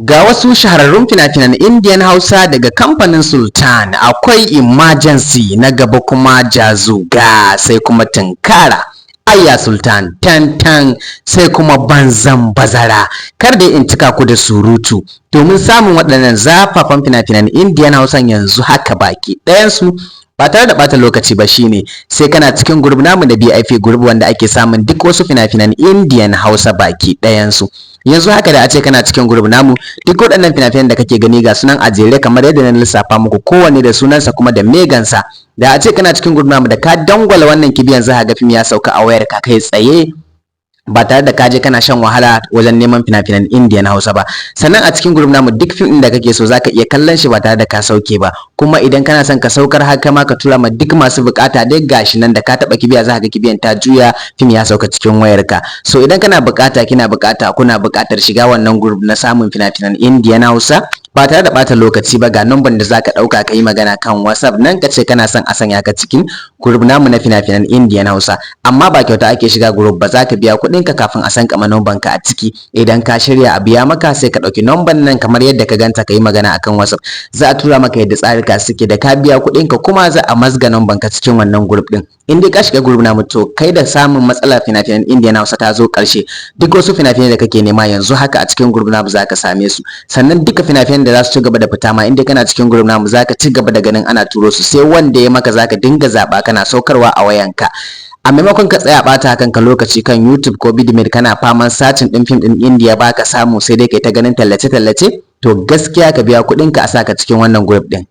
Ga wasu shahararrun fina-finan Indian Hausa daga kamfanin Sultan: akwai Emergency, na gaba kuma Jazuga, sai kuma Tunkara, Ayya Sultan, Tantan, sai kuma Banzan Bazara. Kar dai in cika ku da surutu, domin samun waɗannan zafafan fina-finan Indian Hausan yanzu haka baki ɗayansu ba tare da ɓata lokaci ba, shine sai kana cikin group namu da BIP group, wanda ake samun duk wasu fina-finan Indian Hausa baki ɗayansu. Yanzu haka da a ce kana cikin group namu, duk waɗannan fina-finan da kake gani ga sunan a jere kamar yadda na lissafa muku, kowanne da sunansa kuma da megansa. Da a ce kana cikin group namu, da ka dangwala wannan kibiyan, za ka ga fim ya sauka a wayarka kai tsaye ba tare da kaje kana shan wahala wajen neman fina-finan Indian Hausa ba. Sannan a cikin group namu, duk fim ɗin da kake so zaka iya kallon shi ba tare da ka sauke ba. Kuma idan kana son ka saukar haka ma ka tura ma duk masu bukata dai, gashi nan, da ka taba kibiya za ka ga kibiyan ta juya, fim ya sauka cikin wayarka. So idan kana bukata, kina bukata, kuna bukatar shiga wannan group na samun fina-finan Indian Hausa ba tare da bata lokaci ba, ga number da zaka dauka ka yi magana kan WhatsApp nan, ka ce kana son a sanya ka cikin group namu na fina-finan Indian Hausa. Amma ba kyauta ake shiga group ba, za ka biya kuɗin ka kafin a san kama number ka a ciki. Idan ka shirya a biya maka, sai ka ɗauki number nan kamar yadda ka ganta, ka yi magana akan WhatsApp, za a tura maka yadda tsarika suke. Da ka biya kuɗin ka kuma, za a mazga number ka cikin wannan group din. In dai ka shiga group namu, to kai da samun matsalar fina-finan Indian Hausa ta zo ƙarshe. Duk wasu fina-finai da kake nema yanzu haka a cikin group namu za ka same su. Sannan duka fina-finan da za su ci gaba da fita ma, in dai kana cikin group namu, za ka ci gaba da ganin ana turo su. Sai wanda ya maka za ka dinga zaɓa kana saukarwa a wayanka, a maimakon ka tsaya ɓata kanka lokaci kan YouTube ko Vidmate kana faman searching ɗin fim ɗin India ba ka samu, sai dai kai ta ganin tallace-tallace. To gaskiya ka biya kuɗinka a saka cikin wannan group ɗin.